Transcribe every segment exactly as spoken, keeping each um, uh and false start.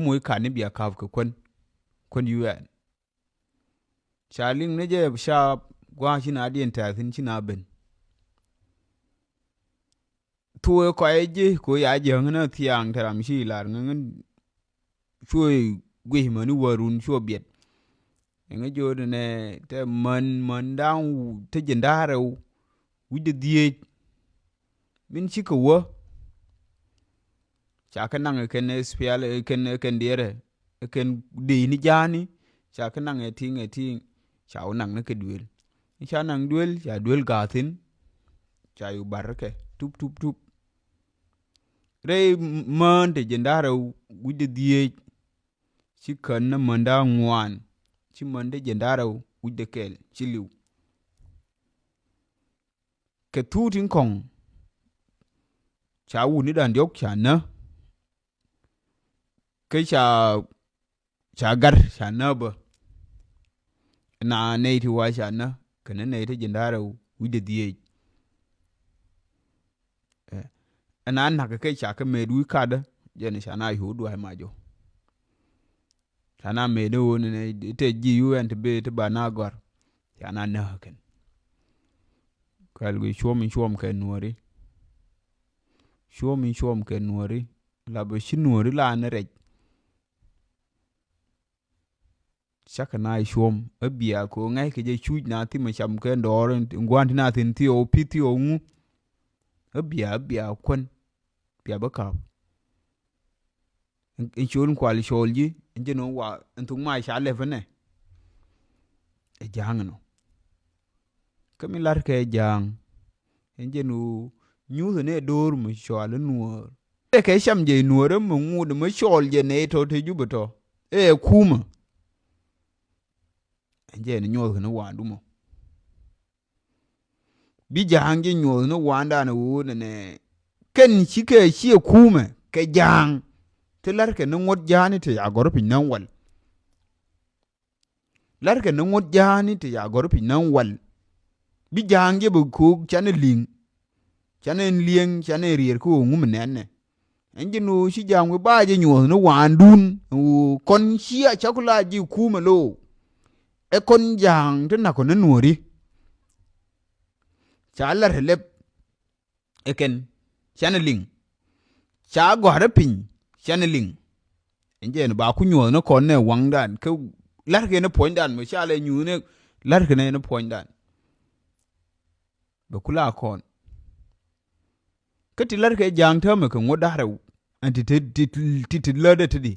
moc kat ni bia ka̱p kɛ kuän, kuän U N. Ca liŋ ni jɛ ca gua̱a̱ ci na diɛn tɛ̈thin ci na ben. Thuɔɔk kɔc ji̱ ko ya jiäŋ ni thiaŋ te ram ci lar ŋäŋ cuɔ guic mäni wärun cuɔ biɛt. Ɛŋä jiöt nɛ te män män da̱ŋ te jiɛn da̱ŋ rɛw wi̱cdɛ dhieec. Min cikɛ wä ca kɛ naŋ kɛn SPLA, kɛn kɛn diɛrɛ, kɛn dec ni ja̱a̱ni ca kɛ naŋ ɛ tiŋ ɛ tiŋ. Ca wä naŋ ni kɛ duël, ca naŋ duël, ca duël ga̱a̱thin. Ca yu bar kɛ tup tup tup. Rɛy män te jiɛn da̱ŋ rɛw wi̱cdɛ dhieec ci kän ni män da̱ŋ ŋuan, ci män te jiɛn da̱ŋ rɛw wi̱cdɛ kɛl ci li̱w. Kɛ thuk tin kɔ̱ŋ ca wutni da̱ŋ diɔ̱k ca nä. Kä ca, ca gat ca nä bä. Na nɛy ti wa ca nä kɛn nɛy ti jiɛn da̱ŋ rɛw wi̱cdɛ dhieec. Ɛ, ɛn a nak kɛ ca kɛ met wi̱i̱ katdä jɛn ca na yo̱o̱ dua̱a̱c ma jɔ. Ca na met ni ɣöö ni nɛ te ji̱ U N ti bi ti ba na gɔ̱r. Ca na näk kɛn. Kɛl gui cuɔm in cuɔm kɛ nuɔ̱ɔ̱ri. Cuɔm in cuɔm kɛ nuɔ̱ɔ̱ri. La bä ci nuɔ̱ɔ̱ri la ni rɛc. Cakɛ na cuɔm ɛ bia ko ŋa̱ckɛ jɛ cuc na thimɛ cam kɛ dɔɔr in gua̱n ti na thin thiɔw pi̱th thiɔw ŋu. Ɛ bia, ɛ bia kuän. Bia bä ka̱p. In ciöl in kual cɔɔl ji̱ in jɛn ɣöö wa in thuk ma ca lɛp inɛ. Ɛ ja̱a̱ŋ inɔ. Kä mi la̱rkɛ ja̱a̱ŋ in jɛn ɣöö nyuuth inɛ do̱r mi cɔal in nuɔ̱ɔ̱r. Ɛ kɛ cam jɛ nuɔ̱ɔ̱r mi ŋut mi cɔɔl jɛ nɛ tɔ̱ te Jubɛ tɔ̱ ɛ kumä. Ɛn jɛ ni nyuɔth kɛ ni wa̱a̱n dumɔ. Bi ja̱a̱ŋ ji̱ nyuɔth ni wa̱a̱ndan ɣöö nɛnɛ kɛn cikɛ ciɛ kumɛ kɛ ja̱a̱ŋ. Ti la̱rkɛ ni ŋuɔ̱t ja̱a̱ni ti ca gɔ̱r piny näŋ wal. La̱rkɛ ni ŋuɔ̱t ja̱a̱ni ti ca gɔ̱r piny näŋ wal. Bi ja̱a̱ŋ ji̱ bi ko̱o̱k canɛ li̱ŋ. Canɛ li̱eŋ canɛ riɛr kä ɣöö ŋum nɛnɛ. Ɛn ji̱n ɣöö ci ja̱a̱ŋ wi̱i̱ ba jɛ nyuɔ̱th ni wa̱a̱ndun ɣöö kɔn ci a cakula ji̱ kumɛ lo̱o̱. Ɛ kɔn ja̱a̱ŋ ti nak kɔn ni nuɔ̱ɔ̱ri. Ca lar lɛp ɛ kɛn canɛ liŋ. Ca gɔ̱a̱rä piny canɛ liŋ. Ɛn jɛ ni ba ku nyuɔ̱th ni kɔn nɛ waŋdan kä la̱rkɛ ni puɔ̱nydan mɛ ca lɛ nyuuth ni la̱rkɛ ni puɔ̱nydan. Bɛ ku la kɔn. Kä ti la̱rkɛ ja̱a̱ŋ täämɛ kɛ ŋuɔ̱t da̱rɛ ɛn ti ti ti ti lätdɛ ti di.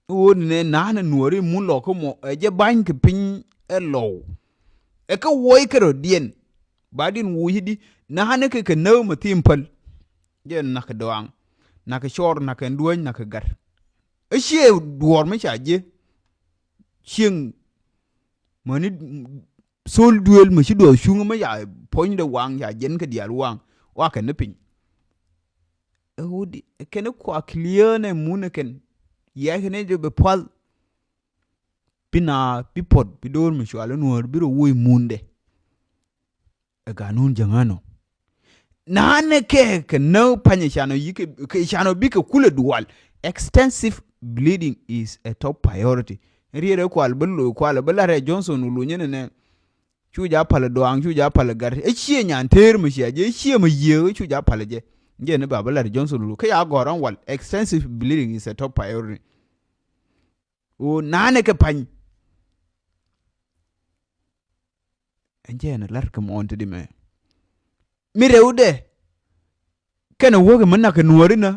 Ɣöö nɛ na̱a̱n ɛ nuɔ̱ɔ̱ri mun lɔk kä mɔ ɛ jɛ ba̱ny kɛ piny ɛ lɔw. Ɛ kä wuɔy kɛ rɔ diɛn. Ba din wuuc di na̱a̱n ɛ kɛ kɛ näk mɛ thim päl. Jɛ nak kɛ dɔaŋ, nak kɛ cɔr, nak kɛ duäny, nak kɛ gat. Ɛ ciɛ duɔ̱ɔ̱r mi ca jiɛ cieŋ. Mäni thol duëël mi ci duɔth cuŋ mi ca puɔ̱nydɛ waŋ ca jiɛn kɛ diaal waŋ. Wa kɛn ni piny. Ɛ ɣöö di kɛn kua clear nɛ mun ɛ kɛn. Yɛ kɛn i̱ dee bɛ puath. Bi na bi puɔt bi do̱r mi cual i̱ nuɔ̱ɔ̱r bi rɔ woc mundɛ. Ɛ ganun jäŋä nɔ. Na̱a̱n ɛ kɛ kɛ näk panyɛ canɔ yi̱ kɛ canɔ bikɛ kulɛ dual. Extensive bleeding is a top priority. Riet ɛ kual bä lo̱ kual bä lar ɛ Johnson Wuluny ɛn ɛnɛ. Cu ja pal ɛ dɔaŋ cu ja pal ɛ gat ɛ ciɛ nyan teer mi cia jɛ ɛ ciɛ mi yiëë cu ja pal ɛ jɛ. Jɛ ni ba bä lar ɛ Johnson Wuluny kä ya gɔ̱r ɛn wal extensive bleeding is a top priority. Ɣöö na̱a̱n ɛ kɛ pany. Ɛn jɛ ɛn ɛ lar kɛ mɔɔn ti di mɛ. Mi rɛwdɛ kɛnɛ wäkɛ mi nak kɛ nuääri nä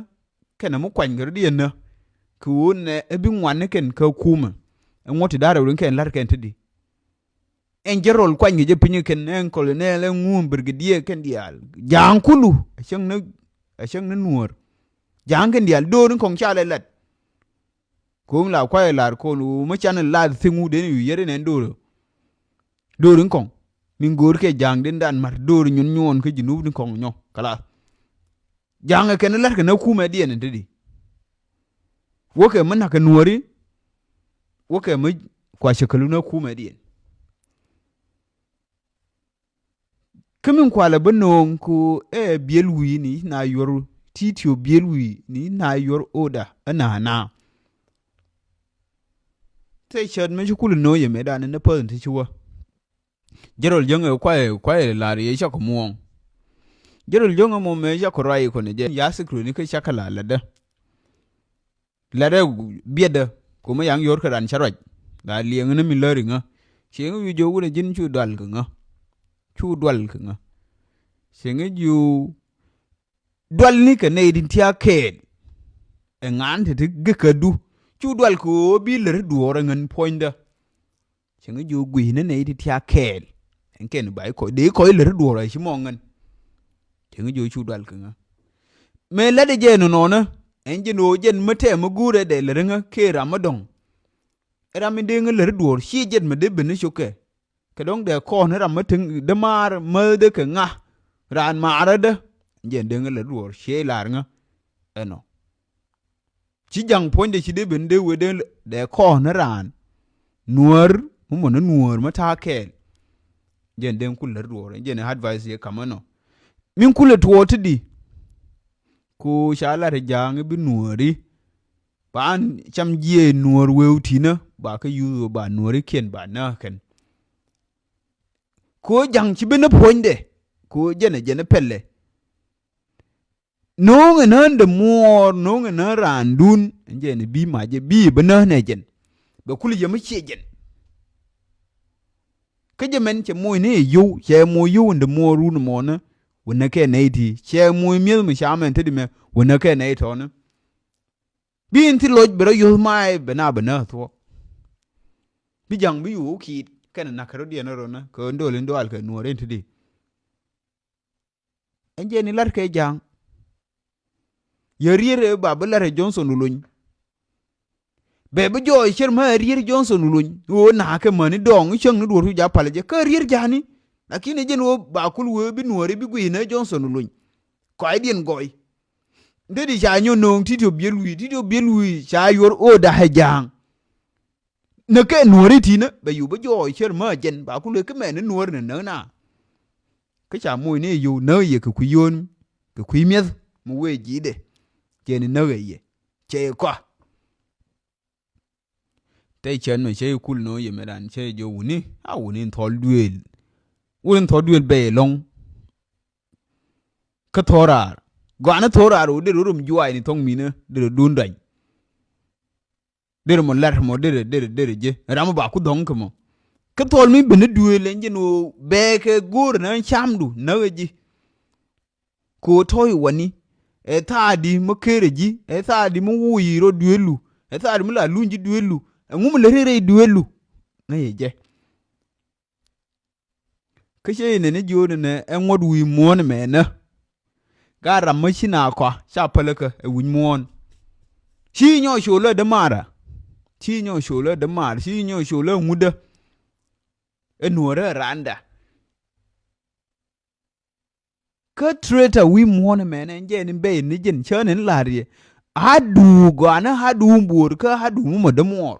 kɛnɛ mi kuany kɛ rɔ diɛn nä. Kɛ ɣöö nɛ ɛ bi ŋuan ni kɛn kä kumɛ. Ɛ ŋuɔ̱t ti da̱rɛ wä kɛn la̱r kɛn ti di. Ɛn jɛ rɔl kuany kɛ jɛ piny kɛn ɛn kɔl nɛ lɛ ŋuum birgɛ diɛ kɛn diaal ja̱a̱ŋ kulu. A cäŋ ni a cäŋ ni nuäär ja̱a̱ŋ kɛn diaal do̱o̱r ni kɔŋ ca lɛ lat. Ko̱o̱ŋ la kuayɛ la̱r kɔn ɣöö mä can in lath thi̱ŋ wut den yu yɛr in ɛn do̱r. Do̱r in kɔŋ min go̱o̱r kɛ ja̱a̱ŋ den dan ma̱r do̱r nyun nyuɔn kä ji̱ nup ni kɔŋ nyɔ kɛ lath. Ja̱a̱ŋ ɛ kɛn in la̱r kɛ na kumɛ diɛn in te di. Wäkɛ mä nak kɛ nuɔ̱ri wäkɛ mä kua cɛ kälu na kumɛ diɛn. Kä min kualɛ bä nööŋ ku ɛ biɛl wi̱i̱ni na yuɔr ti tiöp biël wi̱i̱ ni na yuɔr oda ɛ na na. Thɛ cät mi ci kul no̱o̱c ɛmɛ dan ni päth ti ci wä. Jɛ rol jäŋ ɛ kuay kuay lar yɛ cakɔ muɔ̱ɔ̱ŋ. Jɛ rol jäŋ ɛ mɔ mɛ cakɔ ruac kɔn jɛ ya secret ni kä cakɔ la latdä. Latdä biɛtdä kumä yaŋ yuɔr kɛ ran ca ruac. La liɛŋ ni mi läri ŋä. Cieŋ wi̱i̱ jiök wunɛ ji̱n cu dual kɛ ŋä. Cu dual kɛ ŋä. Cieŋ jiök dual ni kɛ nɛy tin ti a kɛɛl. Ɛ ŋa̱a̱n te ti gek kädu cu dual kɛ ɣöö bi lät duɔɔr ɛ ŋän puɔ̱nydä. Cieŋ jiök gui̱cni nɛy ti ti a kɛɛl. Ɛn kɛn ba i̱ kɔc dee i̱ kɔc lät duɔɔr ɛ ci mɔ ŋän. Cieŋ jiök cu dual kɛ ŋä. Mëë latdɛ jɛ nɔnɔnä ɛn jɛn ɣöö jɛn mi tɛm mi guurɛ dee lät ŋä kee ram mi dɔ̱ŋ. Ram mi dee ŋä lät duɔɔr ci jɛn mi dee ben ni cokɛ. Kɛ dɔ̱ŋ dee kɔn ram mi teŋ dee maar mäthdɛ kɛ ŋa raan maarädä. Jɛn dee ŋä lät duɔɔr ciey lar ŋä ɛnɔ. Ci ja̱ŋ puɔ̱nydɛ ci dee ben dee wee dee dee kɔn raan nuäär mi mɔ ni nuäär mi ta̱a̱ kɛɛl. Jɛn dee kul lät duɔɔr jɛn advice yɛ ka̱m ɛnɔ. Min kulɛ tuɔɔk ti di. Ku ca lar ja̱a̱ŋ i̱ bi nuääri. Ba an cam jiɛɛc nuäär wëë wä ti̱nä ba kä yuth wä ba nuääri kiɛn ba nääk kɛn. Ku ja̱ŋ ci bi ni puɔ̱nydɛ ku jɛn ɛ jɛn ɛ pɛlɛ. No̱o̱ŋ ɛ nään dämuɔɔr no̱o̱ŋ ɛ nään raandun. Ɛn jɛn ɛ bi mac ɛ bi ɛ bi nään ɛ jɛn. Bɛ kul yɛ mi ciɛ jɛn. Kä jɛ mɛn cɛ moc ni ɛ yio̱w cɛ moc yio̱w in dämuɔɔr run mɔnä. Wä näkɛ nɛy ti cɛ moc mi̱eth mi ca mɛn te di mɛ wä näkɛ nɛy tɔnä. Bi in thi loc bɛ rɔ yo̱th mac bɛ na bɛ nä thuɔ̱k. Bi ja̱ŋ bi yo̱o̱ ki̱i̱t kɛn nak kɛ rɔ diɛn rɔ nä kɛ ndol in dual kɛ nuɔɔr in ti di. Ɛn jɛ ni lat kɛ ja̱a̱ŋ. Yɛ rier ɛ ba bi lat ɛ Johnson Olony. Bɛ bi jɔɔc cär mä ɛ rier Johnson Olony ɣöö na̱a̱ kɛ mäni dɔɔŋ cäŋ ni duɔ̱ɔ̱r cu ja̱ pal jɛ kä rier ja̱a̱ni. Lakin ɛ jɛn ɣöö ba kul wee bi nuɔ̱ɔ̱ri bi gui̱i̱n ɛ Johnson Olony. Kɔaacdiɛn gɔɔy. Dee di ca nyɔk no̱o̱ŋ ti̱ti̱ ɔ biɛl wi̱i̱ ti̱ti̱ ɔ biɛl wi̱i̱ ca yuɔr ɣöö da̱a̱ ɛ ja̱a̱ŋ. Näk kɛ nuɔ̱ɔ̱ri ti̱nä bɛ yop bä jɔɔc cär mä jɛn ba ku luee kä mɛn ni nuɔ̱ɔ̱ri ni näk na. Kä ca moc ni yio̱w näk yɛ kɛ kui̱ yio̱o̱n kɛ kui̱ mi̱eth mi wee ji̱i̱dɛ. Cɛ ni näk ɛ yɛ cɛ kɔa. Tɛ cɛn mɛ cɛ kul no̱o̱ŋ yɛ mɛ dan cɛ jɛ wuni a wuni in thɔl duëël. Wuni in thɔl duëël bɛ yɛ lɔ̱ŋ. Kä thɔɔr raar gɔanä thɔɔr raar wä derɛ wä rom juaay ni thɔŋ minä derɛ duun dany. Derɛ mɔ lar mɔ derɛ derɛ derɛ jɛ ram mɔ ba ku dhɔŋ kɛ mɔ. Kä thɔl mi ben ni duëël ɛn jɛn ɣöö bɛɛkɛ go̱o̱rɛ na camdu näk ɛ ji̱. Kɛ ɣöö tɔ̱ i̱ wani ɛ thaadi mi ker ɛ ji̱ ɛ thaadi mi wuuc i̱ rɔ duëëlu ɛ thaadi mi la luny ji̱ duëëlu. Ɛŋu mi lät i̱ rɛy duëëlu ŋäc ɛ jɛ. Kä cä inɛni jiöönɛ nɛ ɛ ŋuɔ̱t wi̱i̱ muɔ̱ɔ̱n ɛmɛnä. Gaat ram mä ci na kɔa ca päläkä ɛ wi̱c muɔ̱ɔ̱n. Ci nyɔɔ co̱o̱lä dämaarä. Ci nyɔɔ co̱o̱lä dämaar ci nyɔɔ co̱o̱lä ŋutdä. Ɛ nuɔ̱ɔ̱rä ɛ randa. Kä treta wi̱i̱ muɔ̱ɔ̱n ɛmɛnɛ jɛ ni bɛy ni jɛn cä ni la̱r yɛ. Hadu gɔanä hadu mi bo̱o̱r kä hadu mi mɔ dämuɔɔr.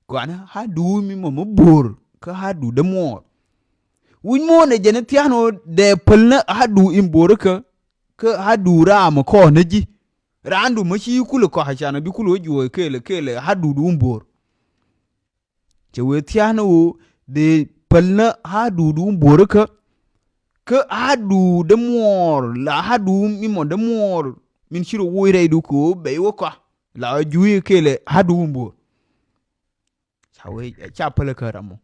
Gɔanä hadu mi mɔ mi bo̱o̱r kä hadu dämuɔɔr. Wi̱c muɔ̱ɔ̱n ɛ jɛn ni thia̱a̱n ɣöö dee päl ni hadu in bo̱o̱r kä kä hadu raam kɔɔn ni ji̱. Raandu mi ci kulɛ kɔa̱ can bi kulɛ wä juɔ̱ɔ̱c kelɛ kelɛ hadu du in bo̱o̱r. Cɛ wee thia̱a̱n ɣöö dee päl ni ha̱a̱du duun buɔ̱rikä. Kä ha̱a̱du dämuɔɔr la ha̱a̱du mi mɔ dämuɔɔr min ci rɔ woc rɛydu kɛ ɣöö bɛy wä kɔa la ɣä juuc kɛɛlɛ ha̱a̱du wun buɔ̱ɔ̱r. Ca wee ca päl kä ram mɔ.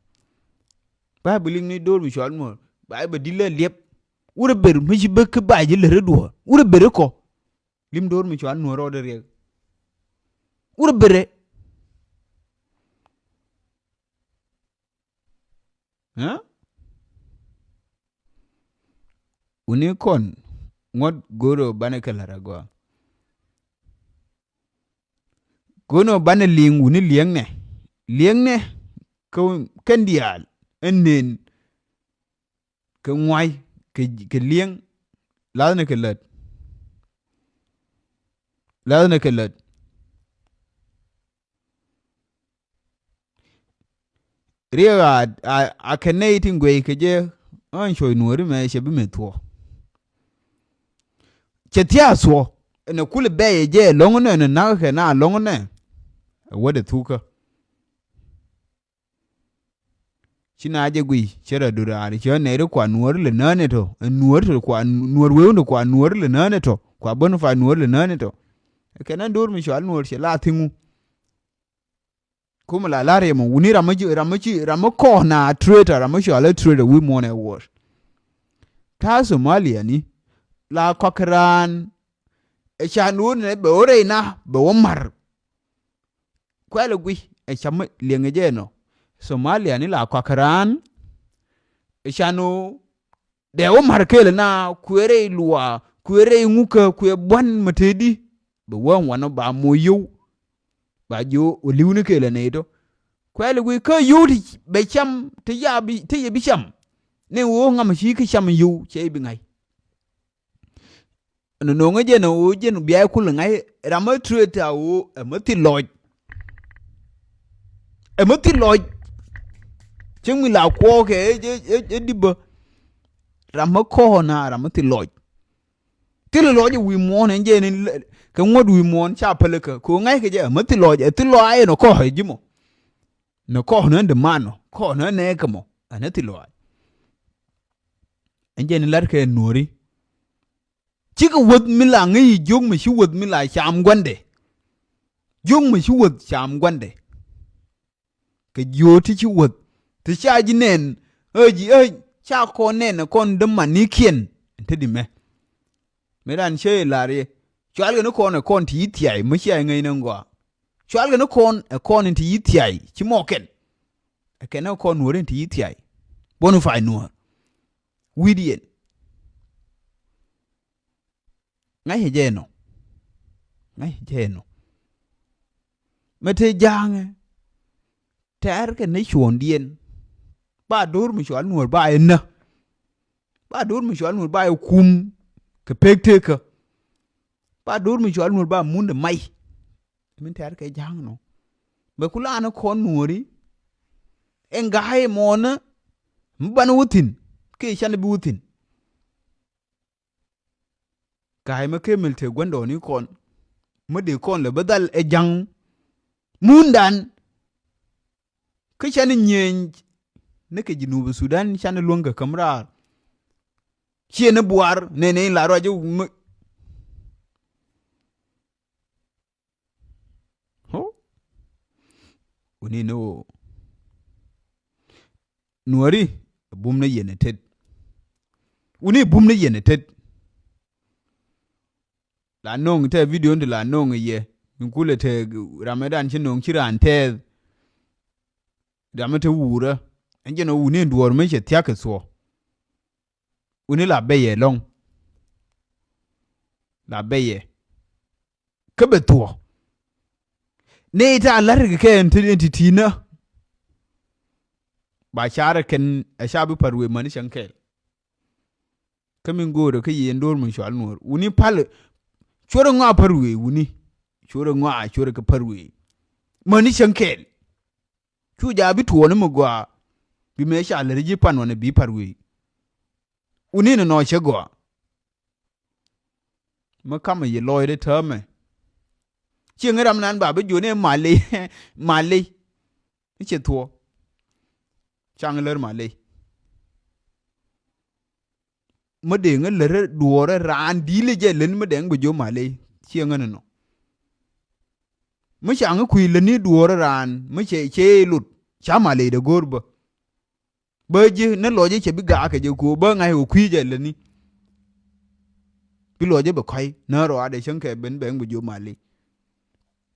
Bayböl liŋ ni do̱r mi cual muɔ̱ɔ̱r ba bɛ di̱t lä liɛp. Wurɛ ber mi ci bek kä ba ji̱ lät rɛ duɔ̱ɔ̱r wurɛ ber kɔ. Lim do̱r mi cual nuɔ̱ɔ̱r rɔɔdɛ riɛk. Wurɛ ber rɛ. Ɛ? Wuni kɔn ŋuɔ̱t go̱o̱r ɔ banɛ kɛ la̱t agɔaa. Go̱o̱r ɔ banɛ liŋ wuni liɛŋnɛ. Liɛŋnɛ kɛ kɛn diaal ɛn neen. Kɛ ŋuay kɛ, kɛ liɛŋ. La̱thnɛ kɛ lät. La̱thnɛ kɛ lät. Riɛk a, a, a kɛ nɛy tin guɛy kɛ jɛ. Ɣän cuɔ̱c nuɔ̱ɔ̱ri mɛ cɛ bi mɛ thuɔ̱ɔ̱. Cɛ thia̱a̱ thuɔ̱ ɛn ɛ kulɛ bɛy ɛ jɛ ɛlɔ̱ŋ nɛ ɛn ɛ na̱k kɛ na ɛlɔ̱ŋ nɛ. Ɛ wädɛ thukä. Ci na jɛ guiy cɛ rɛ dor raar cɛ nɛy ri kua nuɔ̱ɔ̱r lɛ nään ɛ tɔ. Ɛ nuɔ̱ɔ̱r tɔ kua nuɔ̱ɔ̱r wewun tɔ kua nuɔ̱ɔ̱r lɛ nään ɛ tɔ. Kua bän fa nuɔ̱ɔ̱r lɛ nään ɛ tɔ. Ɛ kɛn ɛn do̱r mi cɔal nuɔ̱ɔ̱r cɛ la thiŋu. Kumɛ la la̱r yɛ mɔ wuni ram mi ci ram mi ci ram mi kɔɔna traitor ram mi cɔal ɛ traitor wi̱i̱ muɔ̱ɔ̱n ɛ wuɔ̱ɔ̱r. Ta̱a̱ Somalia ni la kɔak raan. Ɛ ca nuɔ̱ɔ̱r nɛ bɛ wä rɛy na bɛ wä ma̱r. Kuɛl ɛ guiy ɛ ca mi liɛŋɛ jɛ nɔ. Somalia ni la kɔak raan. Ɛ ca nuɔ̱ɔ̱r dee wä ma̱r kɛɛl na kuëë rɛy luaa kuëë rɛy ŋukä kuëë buan mi tëëdi. Bɛ wä wanɔ ba moc yio̱w. Ba ji̱ wä li̱wni kɛɛl nɛy tɔ. Kuɛl ɛ guiy kä yio̱w ti bɛ cam ti ya bi ti yɛ bi cam. Ni wä ŋam ci kä cam yio̱w cɛ bi ŋa̱c. Nɔnɔŋä jɛn ɛ ɣöö jɛn bia kulɛ ŋa̱c ram ɛ traitor ɣöö ɛ mä thil lɔc. Ɛ mä thil lɔc. Cieŋ mi la kuɔɔkɛ ɛ, ɛ, ɛ, ɛ dipä. Ram mä kɔɔna ram mä thil lɔc. Thil lɔc ɛ wi̱i̱ muɔ̱ɔ̱n ɛn jɛn in lɛ- kɛ ŋuɔ̱t wi̱i̱ muɔ̱ɔ̱n ca pälikä kɛ ɣöö ŋa̱ckɛ jɛ ɛ mä thil lɔc ɛ thil lɔc ɛ nɔ kɔɔk ɛ ji̱ mɔ. Nɔ kɔɔk nä dämanɔ kɔɔk nä nɛɛkɛ mɔ ɛ nä thil lɔc. Ɛn jɛn in la̱rkɛ nuɔ̱ɔ̱ri. Cikɛ wäth mi la ŋäc jiök mi ci wäth mi la cam gua̱ndɛ. Jiök mi ci wäth cam gua̱ndɛ. Kɛ jiööt ti ci wäth ti ca ji̱ nɛn ɣä ji̱ ɣä ca kɔn nɛn ɛ kɔn dämanikiɛn. Ɛn te di mɛ. Mi ran cä i̱ la̱r yɛ cualkɛ ni kɔn ɛ kɔn ti yi̱ thiay mi cia i̱ ŋäc ni ŋɔa. Cualkɛ ni kɔn ɛ kɔn in ti yi̱ thiay ci mɔkɛn. Ɛ kɛn ɛ kɔn nuɔ̱ɔ̱r in ti yi̱ thiay. Buɔ̱n i̱ pay nuɔ̱ɔ̱r wi̱i̱diɛn. Ŋa̱cä jɛ nɔ. Ŋa̱cä jɛ nɔ. Mɛ te ja̱a̱ŋɛ tɛ̈r kɛ ni cuɔ̱ɔ̱ŋdiɛn. Ba do̱r mi cual nuɔ̱ɔ̱r ba yɛ nä. Ba do̱r mi cual nuɔ̱ɔ̱r ba yɛ kum kɛ pek tekä. Ba do̱r mi cual nuɔ̱ɔ̱r ba mundɛ may. Min tɛ̈r kɛ ja̱a̱ŋ nɔ. Bɛ ku la̱a̱n kɔn nuɔ̱ɔ̱ri. Ɛn ga̱a̱c mɔnä mi ban wä thi̱n kiɛ can bi wä thi̱n. Ka̱a̱c mi kemil te gua̱ndɔɔŋni kɔn mi dee kɔn lɛ bä dhal ɛ ja̱ŋ. Mundan kä can nyieny ni kɛ Jinubi Sudan can luäŋ kɛ käm raar. Ciɛ ni buar nɛnɛ in la ruac mi. Ho. Wuni ni ɣöö nuɔ̱ri bum ni yɛn ɛ tet. Wuni bum ni yɛn ɛ tet. La no̱o̱ŋ te video ti la no̱o̱ŋ yɛ. Min kulɛ te ram ɛ dan ci no̱o̱ŋ ci raan tɛth. Ram ɛ te wurä ɛn jɛn ɣöö wuni duɔ̱ɔ̱r mi cɛ thia̱k kɛ thuɔ̱ɔ̱. Wuni la bɛyɛ lɔ̱ŋ. La bɛyɛ. Kä bɛ thuɔ̱ɔ̱. Ni ita la̱r kɛ kɛ ɛn ti ɛn ti ti̱i̱nä. Ba carɛ kɛn ɛ ca bi pa̱r wëë mäni cäŋ kɛɛl. Kä min go̱o̱rɛ kä yɛn do̱r mi cual nuɔ̱ɔ̱r wuni pal. Cuɔrɛ ŋɔaa pa̱r wëë wuni. Cuɔrɛ ŋɔaa cuɔrɛ kɛ pa̱r wëë. Mäni cäŋ kɛɛl. Cu jaa bi tuɔɔni mi gɔaa. Bi mëë ca lät ji̱ pan wanɛ bi pa̱r wëë. Wuni ni nɔ cɛ gɔaa. Mi kamɛ yɛ lɔɔcdɛ täämɛ. Cieŋ ram nan ba bi juɔni maley. Maley. I̱ cɛ thuɔɔ. Caŋ lär maley. Mi dee ŋä lär duɔɔrä raan di̱i̱lɛ jɛ län mi dee ŋä bi jiɔ maley. Cieŋ ŋä ni nɔ. Mi ca ŋä kui̱ lätni duɔ̱ɔ̱r raan mi cɛ cɛ lot ca maley dee go̱o̱r bä. Bä ji̱ ni lɔcä cɛ bi gaak kɛ jɛ ko̱o̱p bä ŋa̱c kɛ kui̱ jɛ lätni. Bi lɔcä bɛ kɔ̱c nä rɔaadɛ cäŋ kɛ ben bɛ ŋ bi jiö maley.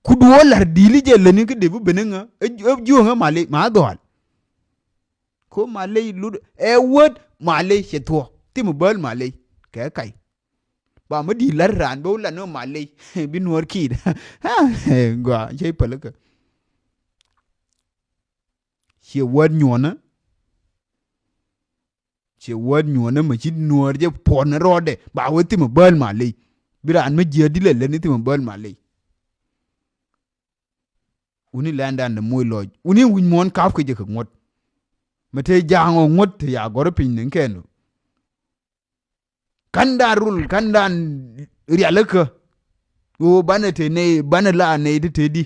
Ku duɔ̱ɔ̱r la̱r di̱i̱li jɛ lätni kä dee bi ben ŋä ɛ jiöŋä maley ma dhɔaal. Ko maley lut ɛ wät maley cɛ thuɔ̱ thimɛ bäl maley kɛ kac. Ba mi di̱i̱t la̱t raan bä wä lat ni wä maley bi nuɔ̱ɔ̱r ki̱i̱t. Gɔaa cä i̱ pälikä. Ciɛ wät nyuɔ̱nä. Ciɛ wät nyuɔ̱nä mɛ ci nuɔ̱ɔ̱r jɛ puɔ̱n rɔɔdɛ ba wä thimɛ bäl maley. Bi raan mi jiääk di̱t lɛ lät ni thimɛ bäl maley. Wuni lɛndan ni moc lɔc wuni wi̱c muɔ̱ɔ̱n kap kɛ jɛ kɛ ŋuɔ̱t. Mɛ te ja̱a̱ŋ ɔ ŋuɔ̱t te ya gɔ̱r piny ni kɛn. Ka̱ndan rul ka̱ndan Rialikä. Ɣöö banɛ te nɛy, banɛ la nɛy ti te di.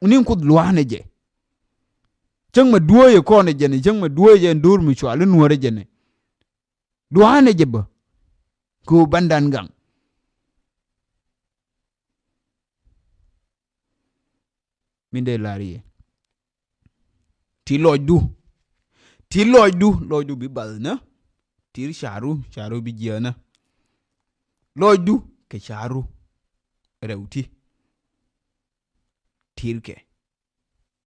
Ni Kuoth lua̱a̱nɛ jɛ. Cäŋ mɛ dueecɛ kɔnɛ jɛnɛ, cäŋ mɛ dueecɛ ɛn do̱r mi cual i̱ nuäärɛ jɛnɛ. Lua̱a̱nɛ jɛ bä. Kɛ ɣöö bandan gaŋ. Min dee lar yɛ. Ti lɔcdu. Ti lɔcdu, lɔcdu bi bath nä. Ti caru, caru bi jiäk nä. Lɔcdu kɛ caru. Rɛw ti. Tirkɛ.